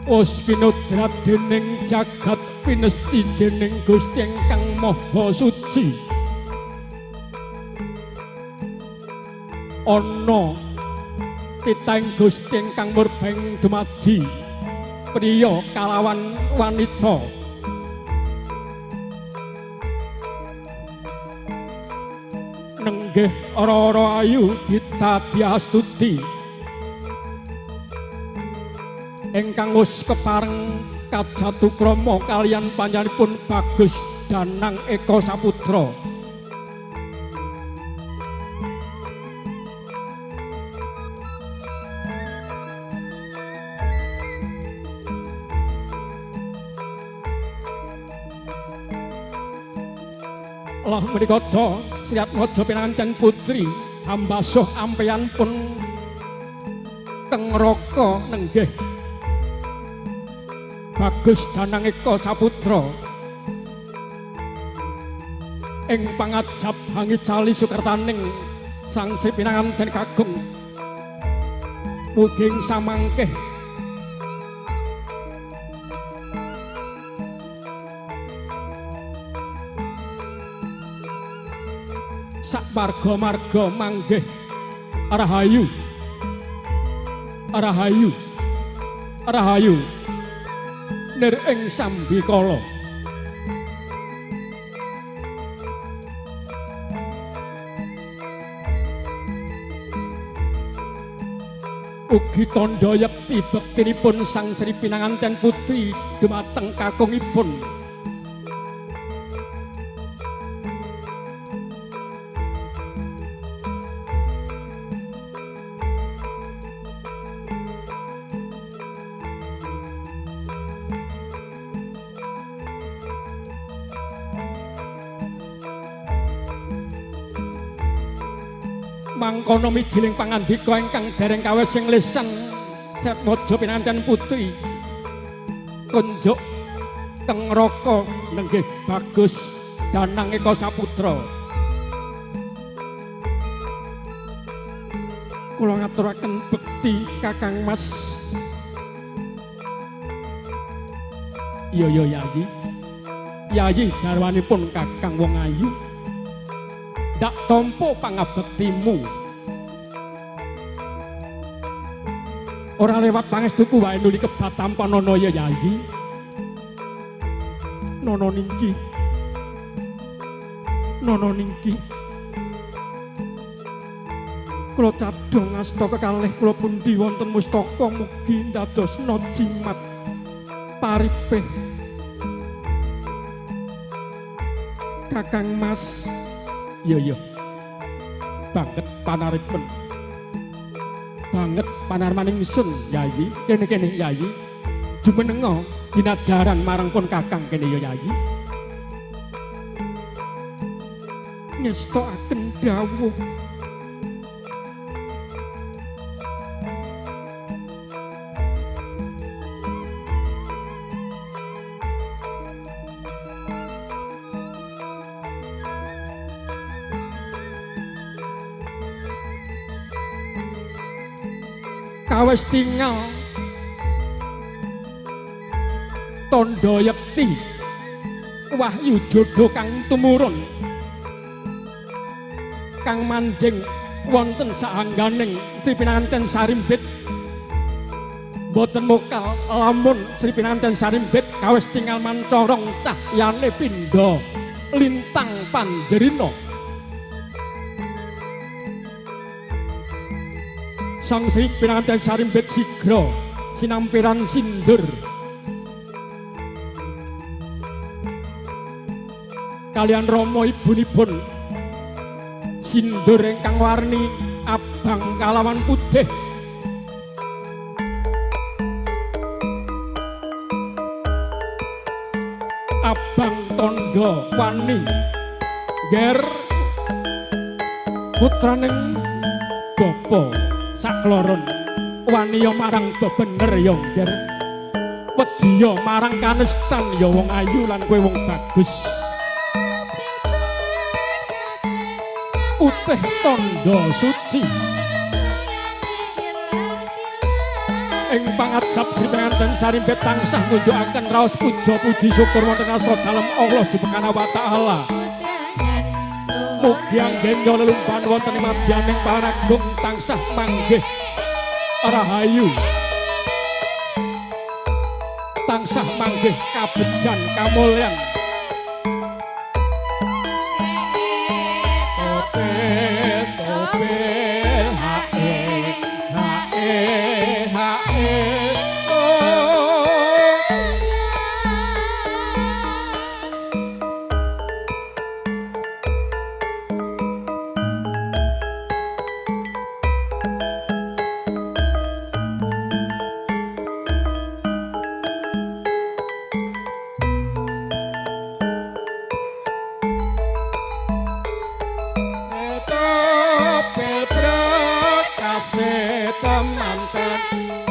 Wis kinodrat dening jagat pinesti dening Gusti ingkang Maha Suci. Ana titahing Gusti ingkang murbeng dumadi priya kalawan wanita. Nenggih ora-ora ayu Dita Diastuti ingkang wis kepareng kajatukrama kaliyan panjenenganipun Bagus Danang Eka Saputra. Allah menika ta Sriatmaja pinanganten putri hambasuh ampeyan pun teng neraka nenggih Bagus Danang Eka Saputra ing pangajap hangicali sukertaning Sang Sri Pinanganten Kakung mugi samangkeh sak marga-marga manggih rahayu rahayu rahayu nir ing sambikala. Ugi tandha yekti bektinipun Sang Sri Pinanganten Putri dumateng kakungipun. Mangkono mijiling pangandika ingkang dereng kawis ing lisan Sriatmaja Pinanganten Putri kunjuk teng neraka nenggih Bagus Danang Eka Saputra. Kula ngaturaken bekti Kakang Mas. Iya ya Yayi. Yayi garwanipun Kakang wong ayu. Ndak tampa pangabektimu. Ora lewat pangestuku wae nuli kebat tampa nono ya Yayi. Nono ningki. Nono ningki. Kula cadhong asta kekalih kula pundi wonten mustaka mugi ndadosna jimat paripih. Kakang Mas. Iya iya. Banget panaripen. Banget panarmaning ingsun Yayi. Kene-kene Yayi. Jumenenga dinajaran marang pun Kakang kene ya Yayi. Ngestokaken dawuh. Kawis tingal tandha yekti wahyu jodho kang tumurun kang manjing wonten sahangganing Sri Pinanganten Sarimbit boten mokal lamun Sri Pinanganten Sarimbit kawis tingal mancorong cahyane pindha lintang panjerina. Sang Sri Pinanganten Sarimbit sigra sinampiran sindur kalian rama ibunipun sindur ingkang warni abang kalawan putih. Abang tandha wani nger putraning bapa sakloron waniya marang bebener ya nger wedya marang kanestan ya wong ayu lan kowe wong bagus putih tandha suci. Ing pangajap Sri Penganten Sarimpit tansah ngunjukaken raos puja puji syukur wonten ngarsa dalem Allah Subhanahu wa taala. Mugi anggenya lelumban wonten ing madyaning panagung tansah manggih rahayu. Tansah manggih kabejan kamulyan. Topel topel hae hae hae oh. Topel brekase temanten.